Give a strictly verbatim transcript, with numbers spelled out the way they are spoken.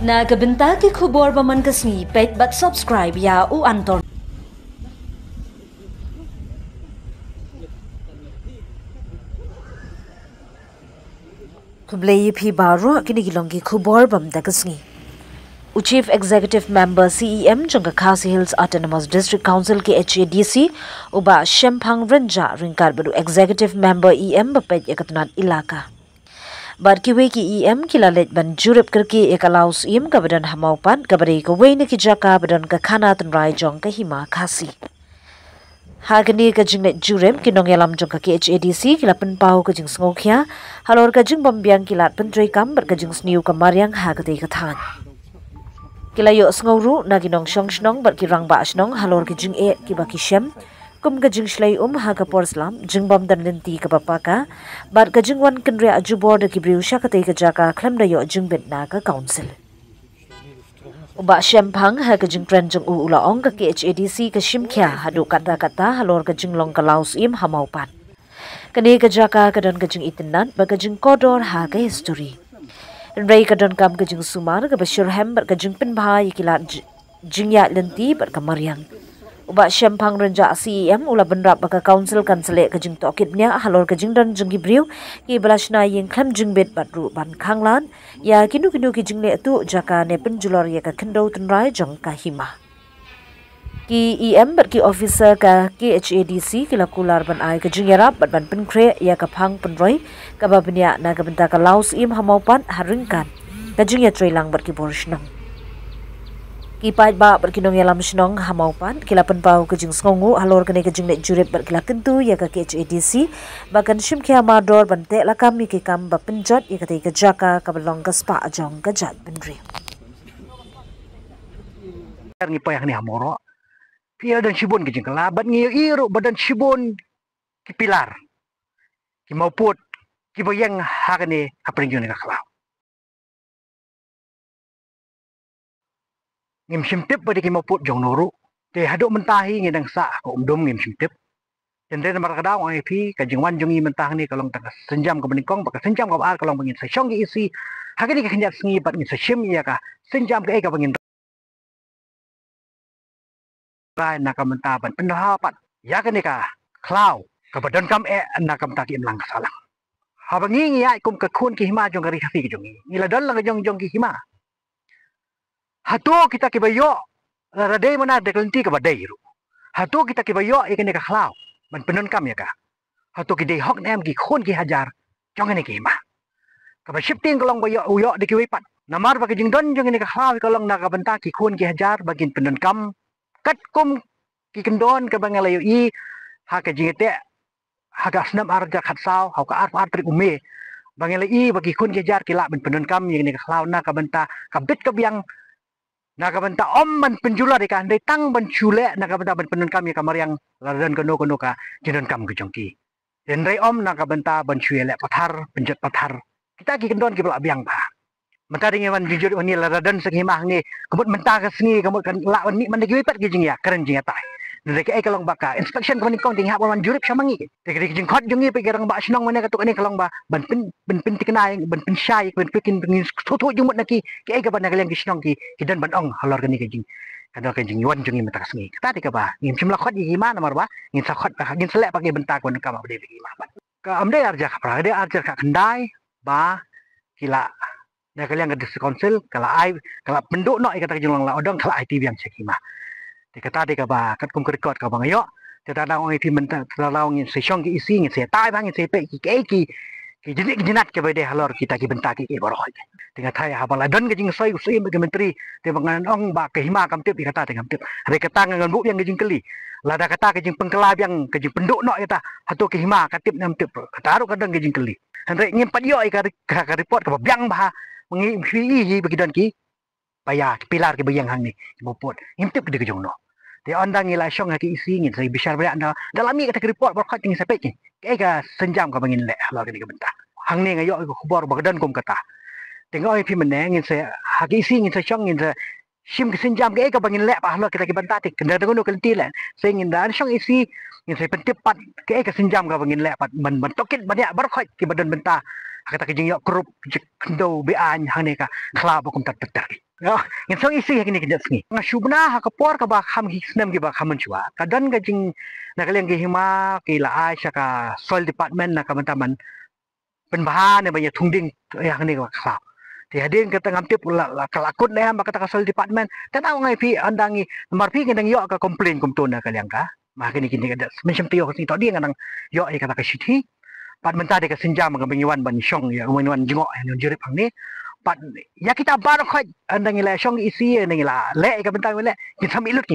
Na ka bynta ki khubor ba man ka sngi, peit bad subscribe ïa U Anton. Khublei ïa phi baroh, kine ki long ki khubor ba mynta ka sngi. U Chief Executive Member, C E M, jong ka Khasi Hills Autonomous District Council, K H A D C, u Bah Shemphang Rynjah, ryngkat bad u Executive Member, E M, ba peit ïa ka tnat Elaka bad kiwei ki E M, ki la leit ban jurip kyrkieh ïa ka law syiem kaba don ha Mawpat, kaba dei kawei na ki jaka ba don ka khana tynrai jong ka Hima Khasi. Ha kane ka jingleit jurip, ki nongïalam jong ka K H A D C ki la pynpaw ka jingsngewkhia halor ka jingbym biang ki lad pyntreikam bad ka jingsniew ka mariang ha katei ka thaiñ. Ki la ïohsngew ruh na ki nongshong shnong bad ki rangbah shnong halor ki jingeh kiba ki shem, kum ka jingshlei um ha ka por slap, jingbym don lynti kaba paka, bad ka jingwan kynriah jubor da ki briew sha katei ka jaka khlem da ïoh jingbit na ka council. U Bah Shemphang, ha ka jingkren jong u, u la ong, ka K H A D C ka shim khia haduh katta katta halor ka jinglong ka law syiem ha Mawpat. Kane ka jaka ka don ka jingitynnad bad ka jingkordor ha ka histori. Hynrei ka donkam ka jingsumar kaba shitrhem bad ka jingpynbha ïa ki lad j-, jingïaid lynti bad ka mariang. U Bah Shemphang Rynjah, C E M, u la bynrap ba ka council kan sa leh ka jingtohkit bniah halor ka jingdon jong ki briew kiba la shna ïing khlem jingbit bad ruh ban khanglad ïa kino kino ki jingleh tuh jaka ne pynjulor ïa ka khyndew tynrai jong ka hima. Ki E M bad ki officer ka K H A D C ki la kular ban ai ka jingïarap bad ban pynkhreh ïa ka phang pynroi kaba bniah na ka bynta ka law syiem ha Mawpat, ha ryngkat ka jingïatreilang bad ki bor shnong. Ki paidbah bad ki nongïalam shnong ha Mawpat ki la pynpaw ka jingsngewnguh halor kane ka jingleit jurip bad ki la kyntu ïa ka K H A D C ba kan shim khia mardor ban teh lakam ïa ki kam ba pynjot ïa katei ka jaka kaba long ka spah jong ka jaitbynriew. Ngi poi hangne ha Mawroh, phi ïohi don shibun ki jingkylla bad ngi ïohi ruh ba don shibun ki pilar, ki mawpud kiba ïeng ha kane hapdeng jong kane ka khlaw. Ngim shym tip ba dei ki mawpud jong no ruh. Te haduh mynta hi ngi dang sah ka umdum, ngim shym tip. Hynrei namar kata nga ong ïa phi, ka jingwan jong ngi mynta hangne ka long tang ka sienjam kaba nyngkong, bad ka sienjam kaba ar ka long ba ngin sa shong ki isi ha kane ka khyndiat sngi bad ngin sa shim ïa ka sienjam kaei kaba ngin rai na ka bynta ban pyndonkam pat ïa kane ka khlaw kaba donkam eh na ka bynta ki imlang ka sahlang. Haba ngi ngi ïaid kum ka khun ki hima jong ka ri Khasi ka jong ngi, ngi la don la ka jong jong ki hima. Hato kita kiba ïoh, lada dei mano da ka lynti kaba dei ruh, hato kita kiba ïoh ïa kane ka khlaw ban pyndonkam ïa ka, hato ki dei hok ne em ki khun ki hajar jong kane ka hima? Kaba sheptieng ka long ba ïoh, u ïoh da kiwei pat. Namar ba ka jingdon jong kane ka khlaw ka long na ka bynta ki khun ki hajar ba kin pyndonkam, katkum ki kyndon kaba nga la ïohi ha ka jingïateh ha ka snem ar hajar khatsaw, ha ka arphew ar tarik u May, ba nga la ïohi ba ki khun ki hajar ki lah ban pyndonkam ïa kane ka khlaw na ka bynta ka bit ka biang, na ka bynta ym ban pynjulor ïa ka, hynrei tang ban shu leh na ka bynta ban pyndonkam ïa ka mariang, lada don kano kano ka jingdonkam ka jong ki. Hynrei ym na ka bynta ban shu ïaleh pathar, pynjot pathar. Kita ki kyndon kiba la biang bha. Mynta dang ïa wan jujur uni, lada don sa ki hima hangne, ka mut mynta ka sngi ka mut kan lah wan mih man da kiwei pat ki jingïakren jingïatai. Hynrei kaei ka long ba ka inspection kaba nyngkong dang ïa hap wan jurip sha ma ngi. Te ka dei ka jingkhot jong ngi bad ki rangbah shnong mynne, kato kane ka long ba ban pyn, ban pynthikna, ban pynshai, ban pynkin, ban sngewthuh jingmut na ki, kaei kaba na ka liang ki shnong ki, ki don ban ong halor kane ka jing, ka don ka jingwan jong ngi mynta ka sngi. Kata dei kaba ngim shym la khot ïa ki hima namar ba ngin sa khot ba ngin sa leh ba ki bynta kaba nyngkong ba dei ki hima. Ka ym dei ar hajar khatphra, ka dei ar hajar khatkhyndai ba ki la, na ka liang ka District Council ka la ai, ka la pynduh noh ïa kata ka jinglong la u dong, ka la ai ti biang sha ki hima. Te kata dei kaba katkum ka record kaba nga ïoh. Te ta dang ong ïa phi mynta, ta dang ngin sa shong ki isi, ngin sa ïatai bha, ngin sa ïapeit ki, ki, ki, ki jingïaid ki jingïatai kiba dei halor kita ki bynta ki, ki baroh. Te nga tharai haba la don ka jingsoi u Syiem bad ki Myntri, te ba ngan ong ba ka hima kam tip ïa kata, te ngam tip. Hynrei kata ngan buh biang ka jingkylli. Lada kata ka jingpynkylla biang, ka jingpynduh noh ïa kata, hato ka hima ka tip ne em tip? Kata ruh ka don ka jingkylli. Hynrei ngim pat ïoh ïa ka, ka, ka report kaba biang bha, ngi, ngi ïohi hi ba ki don ki paia, ki pilar kiba ïeng hangne, kiba put. Ngim tip ki dei ka jong no. Te ynda ngi la shong ha ki isi ngin sa bishar bha ynda, ynda la mih kata ka report baroh khoit ngin sa peit ki, kaei ka sienjam kaba ngin leh halor kane ka bynta. Hangne nga ïoh ïa ka khubor ba ka don kum kata. Te nga ong ïa phi mynne ngin sa, ha ki isi ngin sa shong, ngin sa shim ka sienjam kaei kaba ngin leh pat halor kita ki bynta te, kynda da kano ka lynti leh. Sa ngin da shong isi, ngin sa pyntip pat kaei ka sienjam kaba ngin leh pat ban, ban tohkit ban ïa baroh khoit kiba don bynta ha kata ka jingïoh krup jingkhyndew be-aiñ hangne ka khlaw ba kumta ter ter. Ngin song ïa shi ha kine ki jait sngi. Nga shu bna ha ka por kaba kham hi snem kiba kham mynshuwa, ka don ka jing na ka liang ki hima ki la ai sha ka soil department na ka bynta ban pynbha ne ban ïa thung ding ïa hangne ka khlaw. Te hadien kata ngam tip la ka la kut ne em ba kata ka soil department. Te na ngai phi ynda ngi namar phi ngi dang ïoh ka complain kumto na ka liang ka ma kine kine ka jait mynsiem taïew ka sngi to dei nga dang ïoh ïa kata ka shithi. Pat mynta dei ka sienjam ka ba ngi wan ban shong ïa ka ba ngi wan jngoh ïa ngi jurip hangne. Pat ïa kita baroh khoit ynda ngi la shong ïa shi ynda ngi la leh ïa ka bynta ngi leh kin sa mih lut ngi.